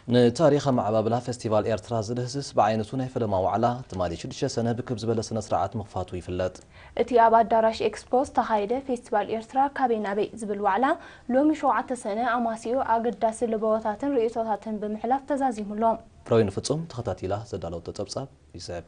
ንታሪኽ ኣመዓባብላ ፌስቲቫል ኤርትራ ዝድህስስ ብዓይነቱ ናይ ፈለማ ዋዕላ ትማሊ ሽዱሽተ ሰነ ብክብ ዝበለ ስነ ስርዓት ምኽፋቱ ይፍለጥ። እቲ ኣብ ኣዳራሽ ኤክስፖ ዝተኻየደ ፌስቲቫል ኤርትራ ካበይ ናበይ ዝብል ዋዕላ ሎሚ ሸውዓተ ሰነ ኣማሲኡ ኣገዳሲ ለበዋታትን ርእይቶታትን ብምሕላፍ ተዛዚሙ ኣሎ። ፍሮይን ፍጹም ተኸታቲላ ዘዳለወቶ ጸብጻብ ይስዕብ።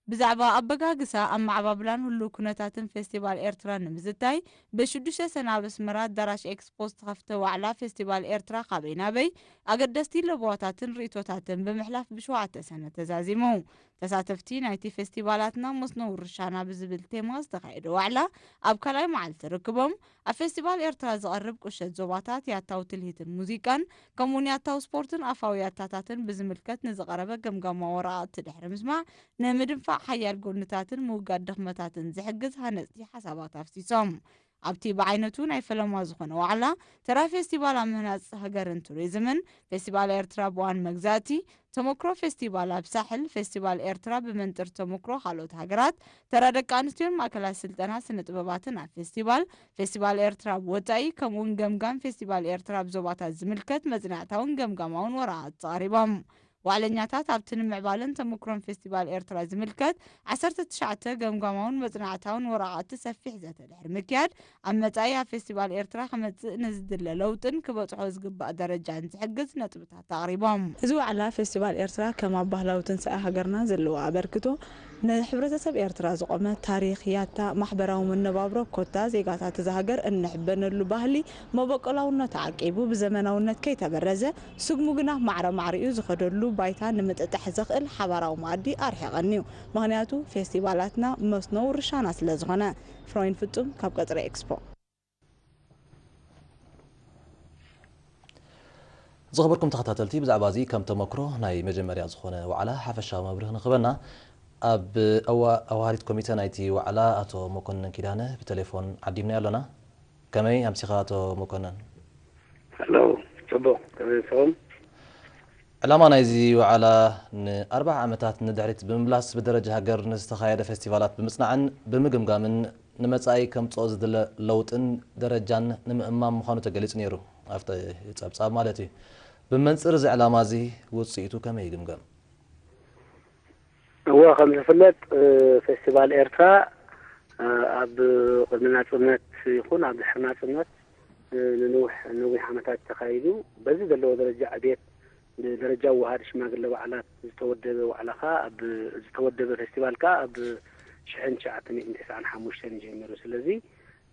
ብዛዕባ ኣበጋግሳ ኣመዓባብላን ህሉው ኩነታትን ፌስቲቫል ኤርትራ ንምዝታይ፣ ብሽዱሽተ ሰነ ኣብ ኣስመራ ኣዳራሽ ኤክስፖ ዝተኸፍተ ዋዕላ ፌስቲቫል ኤርትራ ካበይ ናበይ ኣገደስቲ ለበዋታትን ርእይቶታትን ብምሕላፍ ብሸውዓተ ሰነ ተዛዚሙ። ተሳተፍቲ ናይቲ ፌስቲቫላትና መስኖ ውርሻና ብዝብል ቴማ ዝተኻየደ ዋዕላ ኣብ ካልኣይ መዓልቲ ርክቦም፣ ኣብ ፌስቲቫል ኤርትራ ዝቐርብ ቁሸት ዞባታት፣ ያታዊ ትልሂትን ሙዚቃን፣ ከምኡውን ያታዊ ስፖርትን ኣፋዊ ያታታትን ብዝምልከት ንዝቐረበ ገምጋማዊ ወረቓቕቲ ድሕሪ ምስማዕ፣ ንምድንፋዕ ሓያል ጎንታትን ምውጋድ ድኽመታትን ዝሕግዝ ሃነጽቲ ሓሳባት ኣፍሲሶም። ኣብቲ ብዓይነቱ ናይ ፈለማ ዝኾነ ዋዕላ፣ ተራ ፌስቲቫል ኣብ ምህናጽ ሃገርን ቱሪዝምን፣ ፌስቲቫል ኤርትራ ብዋን መግዛእቲ፣ ተመክሮ ፌስቲቫል ኣብ ሳሕል፣ ፌስቲቫል ኤርትራ ብመንጽር ተመክሮ ካልኦት ሃገራት፣ ተራ ደቂ ኣንስትዮን ማእከላት ስልጠና ስነ ጥበባትን ኣብ ፌስቲቫል፣ ፌስቲቫል ኤርትራ ኣብ ወጻኢ፣ ከምኡውን ገምጋም ፌስቲቫል ኤርትራ ኣብ ዞባታት ዝምልከት መጽናዕታውን ገምጋማውን ወረቓቕቲ ቀሪቦም። ዋዕለኛታት ኣብቲ ንምዕባለን ተመክሮን ፌስቲቫል ኤርትራ ዝምልከት ዓሰርተ ትሽዓተ ገምጋማውን መጽናዕታውን ወረቓቕቲ ሰፊሕ ዘተ ድሕሪ ምክያድ፣ ኣብ መጻኢ ኣብ ፌስቲቫል ኤርትራ ክመጽእ ንዝድለ ለውጥን ክበጽሖ ዝግባእ ደረጃን ዝሕግዝ ነጥብታት ኣቕሪቦም። እዚ ዋዕላ ፌስቲቫል ኤርትራ ከም ኣብ ባህላዊ ትንሳኤ ሃገርና ዘለዎ ኣበርክቶ፣ ንሕብረተሰብ ኤርትራ ዝቖመ ታሪኽ፣ ያታ፣ ማሕበራዊ መነባብሮ፣ ኮታ ዜጋታት እዛ ሃገር እንሕበነሉ ባህሊ መበቆላውነቱ ዓቂቡ ብዘመናውነት ከይተበረዘ፣ ስግሙ ግና ማዕረ ማዕሪኡ ዝኸደሉ ባይታ ንምጥጣሕ ዘኽእል ሓባራዊ መኣዲ ኣርሒቐኒዩ። ምኽንያቱ ፌስቲቫላትና መስኖ ውርሻና ስለ ዝኾነ። ፍሮይን ፍጹም ካብ ቀጽሪ ኤክስፖ። ዝኸበርኩም ተኸታተልቲ፣ ብዛዕባ እዚ ከም ተመክሮ ናይ መጀመርያ ዝኾነ ዋዕላ ሓፈሻዊ መብርሂ ንኽበና፣ ኣብ ኣዋ-፣ ኣዋሃዲት ኮሚተ ናይቲ ዋዕላ ኣቶ መኮንን ኪዳነ ብቴሌፎን ዓዲምናዮ ኣለና። ከመይ ኣምሲኻ ኣቶ መኮንን? ሄሎ፣ ጽቡቕ፣ ከመይ ኣምሲኹም? ዕላማ ናይዚ ዋዕላ ንኣርብዓ ዓመታት ንድሕሪት ብምምላስ ብደረጃ ሃገር ንዝተኻየደ ፌስቲቫላት ብምጽናዕን ብምግምጋምን ንመጻኢ ከምጽኦ ዝድለ ለውጥን ደረጃን ንምእማም ምዃኑ ተገሊጹ ነይሩ። ኣብቲ ጸብጻብ ማለት እዩ። ብመንጽር እዚ ዕላማ እዚ ውጽኢቱ ከመይ ይግምገም? እወ፣ ከም ዝፍለጥ፣ እ፣ ፌስቲቫል ኤርትራ፣ እ፣ ኣብ ቅድሚ ናጽነት ይኹን ኣብ ድሕሪ ናጽነት፣ እ፣ ንንውሕ፣ ነዊሕ ዓመታት ተኻይዱ፣ በዚ ዘለዎ ደረጃ ዕብየት፣ ብደረጃ ኣወሃዲ ሽማግለ ባዕላት ዝተወደበ ዋዕላ ከኣ ኣብ፣ ዝተወደበ ፌስቲቫል ከኣ ኣብ ሽሕን ትሽዓተ ሚእትን ተስዓን ሓሙሽተን እዩ ጀሚሩ። ስለዚ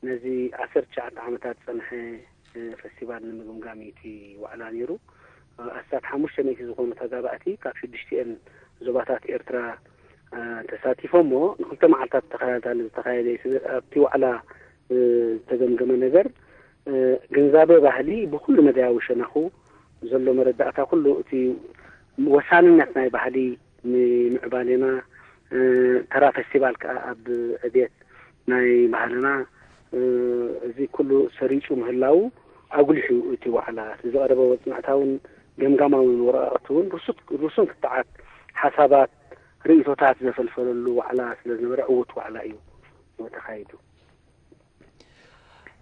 ነዚ ዓሰርተ ትሽዓተ ዓመታት ዝጸንሐ፣ እ፣ ፈስቲቫል ንምግምጋም እዩ እቲ ዋዕላ ነይሩ። እ፣ ኣስታት ሓሙሽተ ሚእቲ ዝኾኑ ተጋባእቲ ካብ ሽዱሽቲኤን ዞባታት ኤርትራ፣ እ፣ ተሳቲፎሞ ንክልተ መዓልታት ተኸታታሊ ዝተኻየደ እዩ። ስለ ኣብቲ ዋዕላ፣ እ፣ ዝተገምገመ ነገር፣ እ፣ ግንዛበ ባህሊ ብኩሉ መዳያዊ ሸነኹ ዘሎ መረዳእታ ኩሉ እቲ ወሳንነት ናይ ባህሊ ንምዕባሌና፣ እ፣ ተራ ፈስቲቫል ከኣ ኣብ ዕብየት ናይ ባህልና፣ እ፣ እዚ ኩሉ ሰሪጹ ምህላዉ ኣጉሊሑ እቲ ዋዕላ። እቲ ዝቐረበ መጽናዕታውን ገምጋማውን ወረቓቕቲ እውን ርሱት-፣ ርሱን ክትዓት ሓሳባት፣ ርእይቶታት ዘፈልፈለሉ ዋዕላ ስለ ዝነበረ ዕዉት ዋዕላ እዩ ተኻይዱ።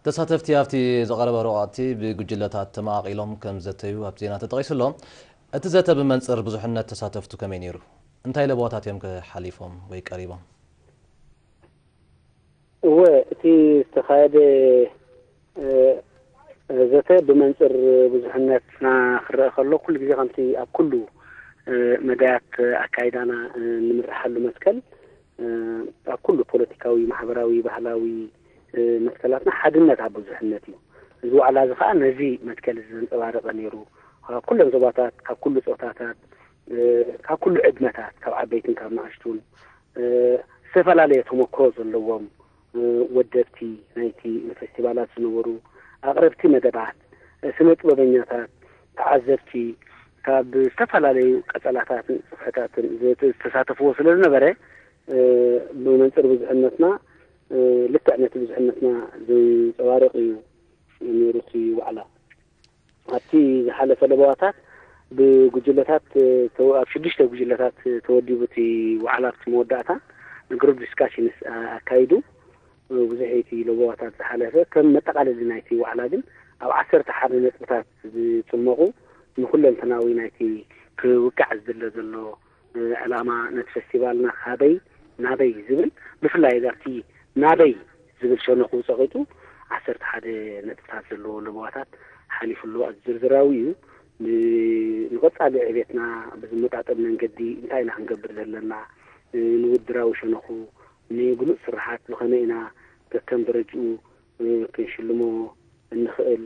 ተሳተፍቲ ኣብቲ ዝቐረበ ረቋቕቲ ብጉጅለታት ተመቓቒሎም ከም ዘተዩ ኣብቲ ዜና ተጠቒሱ ኣሎ። እቲ ዘተ ብመንጽር ብዙሕነት ተሳተፍቱ ከመይ ነይሩ? እንታይ ለበዋታት እዮም ከ ሓሊፎም ወይ ቀሪቦም? እወ፣ እቲ ዝተኻየደ፣ እ፣ ዘተ ብመንጽር ብዙሕነትና ክረአ ከሎ፣ ኩሉ ግዜ ከምቲ ኣብ ኩሉ፣ እ፣ መዳያት ኣካይዳና፣ እ፣ ንምርሓሉ መትከል፣ እ፣ ኣብ ኩሉ ፖለቲካዊ፣ ማሕበራዊ፣ ባህላዊ፣ እ፣ መትከላትና ሓድነት ኣብ ብዙሕነት እዩ። እዚ ዋዕላ እዚ ኸኣ ነዚ መትከል እዚ ዘንጸባረቐ ነይሩ። ካብ ኩለን ዞባታት፣ ካብ ኩሉ ጾታታት፣ እ፣ ካብ ኩሉ ዕድመታት፣ ካብ ዓበይትን ካብ ንኣሽቱን፣ እ፣ ዝተፈላለየ ተመክሮ ዘለዎም፣ እ፣ ወደብቲ ናይቲ ፈስቲቫላት ዝነበሩ፣ ኣቕረብቲ መደባት፣ እ፣ ስነ ጥበበኛታት፣ ተዓዘብቲ፣ ካብ ዝተፈላለዩ ቀጸላታትን ጽፍሕታትን ዘተ-፣ ዝተሳተፍዎ ስለ ዝነበረ፣ እ፣ ብመንጽር ብዙሕነትና፣ እ፣ ልክዕ ነቲ ብዙሕነትና ዘንጸባርቕ እዩ ነይሩ እቲ ዋዕላ። ኣብቲ ዝሓለፈ ለበዋታት ብጉጅለታት፣ እ፣ ተወ-፣ ኣብ ሽዱሽተ ጉጅለታት ተወዲቡ እቲ ዋዕላ ኣብቲ መወዳእታ ግሩፕ ዲስካሽንስ፣ እ፣ ኣካይዱ። እ፣ ብዙሕ እቲ ለበዋታት ዝሓለፈ ከም መጠቓለሊ ናይቲ ዋዕላ ግን ኣብ ዓሰርተ ሓደ ነጥብታት ዝጽመቑ ንኹለንተናዊ ናይቲ ክውቃዕ ዝድለ ዘሎ ዕላማ ነቲ ፈስቲቫልና ካበይ ናበይ ዝብል፣ ብፍላይ ኣብቲ ናበይ ዝብል ሸነኹ ጸቒጡ ዓሰርተ ሓደ ነጥብታት ዘለዎ ለበዋታት ሓሊፉ ኣሎ። ዝርዝራዊ እዩ። ንቐጻሊ ዕቤትና ብዝመጣጠን መንገዲ እንታይ ኢና ክንገብር ዘለና፣ ንውድራዊ ሸነኹ፣ ንግሉጽ ስርሓት ብኸመይ ኢና ከከም ደረጅኡ ክንሽልሞ እንኽእል፣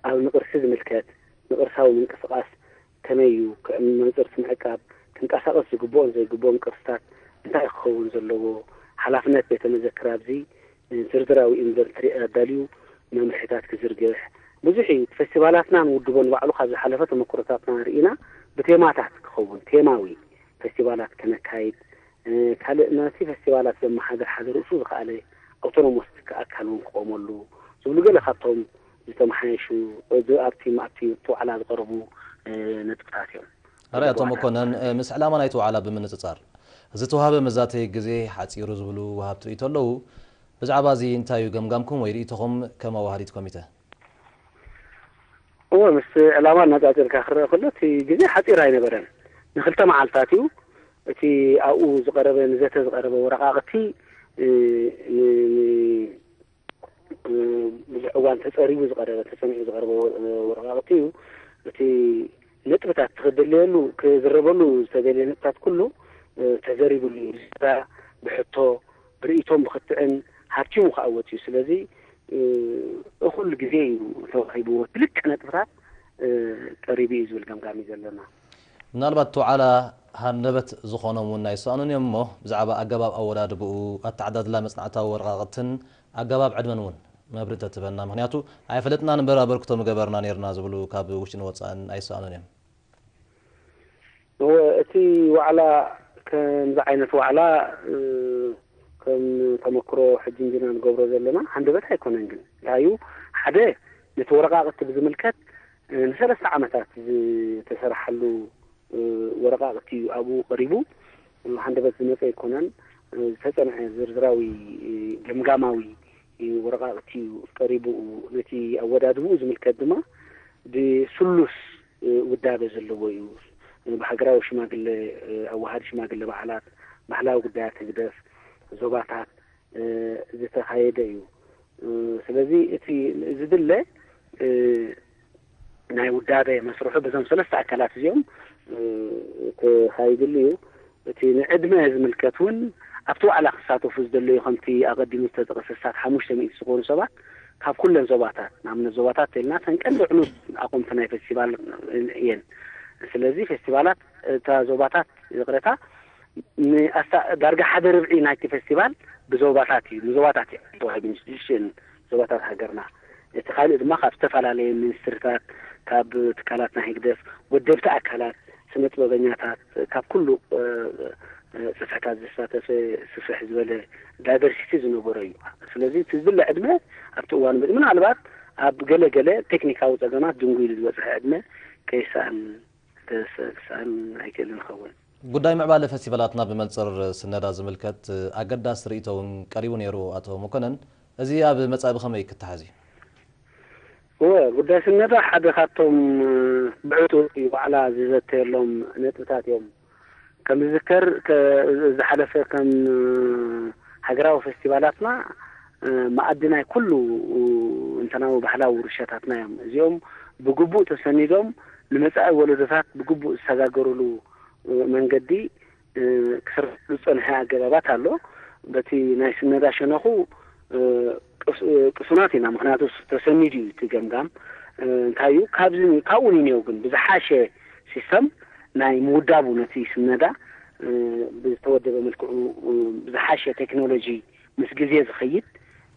ኣብ ንቅርሲ ዝምልከት ንቅርሳዊ ምንቅስቃስ ከመይ እዩ፣ መንፅርሲ ምዕቃብ፣ ክንቀሳቀስ ዝግብኦን ዘይግብኦን ቅርስታት እንታይ ክኸውን ዘለዎ፣ ሓላፍነት ቤተ መዘክር ኣብዚ ዝርዝራዊ ኢንቨንትሪ ኣዳልዩ መምርሒታት ክዝርግሕ ብዙሕ እዩ። ፈስቲቫላትና ንውድቦ ንባዕሉ ካብ ዝሓለፈ ተመክሮታትና ርኢና ብቴማታት ክኸውን ቴማዊ ፈስቲቫላት ከነካይድ ካልእ ነቲ ፈስቲቫላት ዘመሓድር ሓደ ርእሱ ዝኸኣለ ኣውቶኖሞስ ትካ ኣካል እውን ክቆመሉ ዝብሉ ገለ ካብቶም ዝተመሓየሹ ኣብቲ ኣብቲ ዋዕላ ዝቐረቡ ነጥብታት እዮም። ኣረ ኣቶ መኮነን፣ ምስ ዕላማ ናይቲ ዋዕላ ብምንጽጻር፣ እዚ ተዋህበ መዛተይ ግዜ ሓጺሩ ዝብሉ ወሃብቲ ርእይቶ ኣለዉ። ብዛዕባ እዚ እንታይ እዩ ገምጋምኩም ወይ ርእይቶኹም ከም ኣዋሃዲት ኮሚተ? እወ፣ ምስ ዕላማ እናጻጸርካ ክረአ ከሎ እቲ ግዜ ሓጺር ኣይነበረን። ንክልተ መዓልታት እዩ። እቲ ኣብኡ ዝቐረበ፣ ንዘተ ዝቐረበ ወረቓቕቲ፣ እ፣ ን-፣ ን-፣ እ፣ ብዙሕ እዋን ተጸሪቡ ዝቐረበ፣ ተጸኒዑ ዝቐረበ ወ-፣ ወረቓቕቲ እዩ። እቲ ነጥብታት፣ እቲ ክድለየሉ፣ ክዝረበሉ ዝተደልየ ነጥብታት ኩሉ፣ እ፣ ተዘሪብሉ እዩ። ብዘተ፣ ብሕቶ፣ ብርእይቶን ብክትዕን ሃብቲሙ ከኣ ወጺኡ። ስለዚ፣ እ፣ እኹል ግዜ እዩ ተዋሂብዎ። እቲ ልክዕ ነጥብታት፣ እ፣ ቀሪቡ እዩ ዝብል ገምጋም እዩ ዘለና። ምናልባት እቲ ዋዕላ ሃንደበት ዝኾኖም እውን ኣይሰኣኑን እዮም እሞ፣ ብዛዕባ ኣገባብ ኣወዳድብኡ፣ ኣተዓዳድላ መጽናዕታዊ ወረቓቕትን ኣገባብ ዕድመን እውን መብርሂ ተትበና። ምኽንያቱ፣ ኣይፈለጥናን እምበር ኣበርክቶ ምገበርና ነይርና ዝብሉ ካብ ውሽጥን ወጻእን ኣይሰኣኑን እዮም። እወ፣ እቲ ዋዕላ ከምዚ ዓይነት ዋዕላ፣ እ፣ ከም ተመክሮ ሕጂ እንዲና ንገብሮ ዘለና፣ ሃንደበት ኣይኮነን። ግን እንታይ እዩ፣ ሓደ፣ ነቲ ወረቓቕቲ ብዝምልከት፣ እ፣ ንሰለስተ ዓመታት ዝተሰርሓሉ፣ እ፣ ወረቓቕቲ እዩ ኣብኡ ቀሪቡ። ሃንደበት ዝመጸ ኣይኮነን። እ፣ ዝተጸንዐ ዝርዝራዊ፣ እ፣ ገምጋማዊ፣ እ፣ ወረቓቕቲ እዩ ቀሪቡ። ነቲ ኣወዳድብኡ ዝምልከት ድማ ብስሉስ፣ እ፣ ውዳበ ዘለዎ እዩ። ብሃገራዊ ሽማግለ፣ እ፣ ኣዋሃዲ ሽማግለ በዓላት፣ ባህላዊ ጉዳያት ህግደፍ፣ ዞባታት፣ እ፣ ዝተኻየደ እዩ። እ፣ ስለዚ እቲ ዝድለ፣ እ፣ ናይ ውዳበ መስርሑ በዞም ሰለስተ ኣካላት እዚኦም፣ እ፣ ክኻይድሉ እዩ። እቲ ንዕድመ ዝምልከት እውን ኣብቲ ዋዕላ ክሳተፉ ዝደለዩ ከምቲ ኣቐዲሙ ዝተጠቐሰ ስሳት ሓሙሽተ ሚእቲ ዝኾኑ ሰባት ካብ ኩለን ዞባታት፣ ንኣብነት ዞባታት ተልና እተን ቀንዲ ዕኑድ ኣቑምቲ ናይ ፌስቲቫል እየን። ስለዚ ፌስቲቫላት እታ ዞባታት ይቕረታ ንኣስታ-፣ ዳርጋ ሓደ ርብዒ ናይቲ ፌስቲቫል ብዞባታት እዩ፣ ንዞባታት እዩ ተዋሂቡ፣ ኢንስቲትዩሽን ዞባታት ሃገርና። እቲ ካልእ ድማ ካብ ዝተፈላለየ ሚኒስትሪታት፣ ካብ ትካላት ናይ ህግደፍ፣ ወደብቲ ኣካላት፣ ስነ ጥበበኛታት፣ ካብ ኩሉ፣ እ፣ እ፣ ጽፍሕታት ዝሳተፈ ስፍሕ ዝበለ ዳይቨርሲቲ ዝነበሮ እዩ። ስለዚ እቲ ዝድለ ዕድመ ኣብቲ እዋን ምናልባት ኣብ ገለ ገለ ቴክኒካዊ ጸገማት ድንጉይ ኢሉ ዝበጽሐ ዕድመ ከይሰኣን፣ ከይሰኣን ኣይክእልን ይኸውን። ጉዳይ ምዕባለ ፈስቲቫላትና ብመንጽር ስነዳ ዝምልከት ኣገዳሲ ርእይቶ እውን ቀሪቡ ነይሩ። ኣቶ መኮነን፣ እዚ ኣብ መጻኢ ብኸመይ ክተሓዝ እዩ? እወ፣ ጉዳይ ስነዳ ሓደ ካብቶም፣ እ፣ ብዕቱብ ዋዕላ ዝዘተየሎም ነጥብታት እዮም። ከም ዝዝከር፣ ከ-፣ ዝሓለፈ ከም፣ እ፣ ሃገራዊ ፈስቲቫላትና፣ እ፣ መኣዲ ናይ ኩሉ፣ እ፣ እንተናዊ ባህላዊ ውርሻታትና እዮም። እዚኦም ብግቡእ ተሰኒዶም ንመጻኢ ወለዶታት ብግቡእ ዝሰጋገሩሉ፣ እ፣ መንገዲ እ፣ ክስርሑ ዝጸንሐ ኣገባባት ኣሎ። በቲ ናይ ስነዳ ሸነኹ፣ እ፣ ቅስ-፣ እ፣ ቅሱናት ኢና፣ ምኽንያቱ ተሰኒዱ እዩ እቲ ገምጋም። እ፣ እንታይ እዩ፣ ካብዚ፣ ካብኡ ንኔው ግን ብዝሓሸ ሲስተም ናይ ምውዳቡ ነቲ ስነዳ፣ እ፣ ብዝተወደበ መልክዑ፣ እ፣ ብዝሓሸ ቴክኖሎጂ ምስ ግዜ ዝኸይድ፣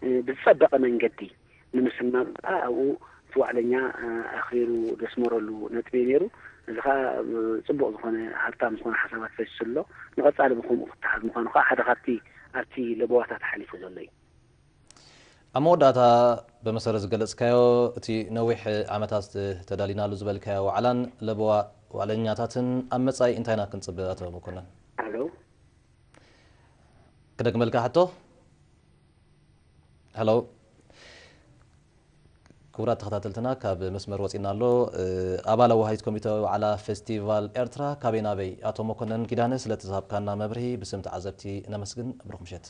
እ፣ ብዝጸበቐ መንገዲ ንምስማም ከኣ ኣብኡ እቲ ዋዕለኛ፣ እ፣ ኣኽሪሩ ዘስመረሉ ነጥቢ እዩ ነይሩ። እዚ ከኣ፣ እ፣ ጽቡቕ ዝኾነ ሃብታም ዝኾነ ሓሳባት ፈሲሱ ኣሎ። ንቐጻሊ ብኸምኡ ክተሓዝ ምዃኑ ከኣ ሓደ ካብቲ ኣብቲ ለበዋታት ሓሊፉ ዘሎ እዩ። ኣብ መወዳእታ ብመሰረት ዝገለጽካዮ እቲ ነዊሕ ዓመታት ተዳሊናሉ ዝበልካዮ ዋዕላን ለበዋ ዋዕለኛታትን ኣብ መጻኢ እንታይ ኢና ክንጽበ ኣቶ መኮነን? ኣሎ። ክደግመልካ ሕቶ? ሄሎ። ክቡራት ተኸታተልትና፣ ካብ መስመር ወፂና ኣሎ። ኣባል ኣወሃሂት ኮሚተ ዋዕላ ፌስቲቫል ኤርትራ ካበይ ናበይ፣ ኣቶ መኮነን ኪዳነ፣ ስለቲ ዝሃብካና መብርሂ ብስም ተዓዘብቲ ነመስግን። ብሩኽ ምሸት።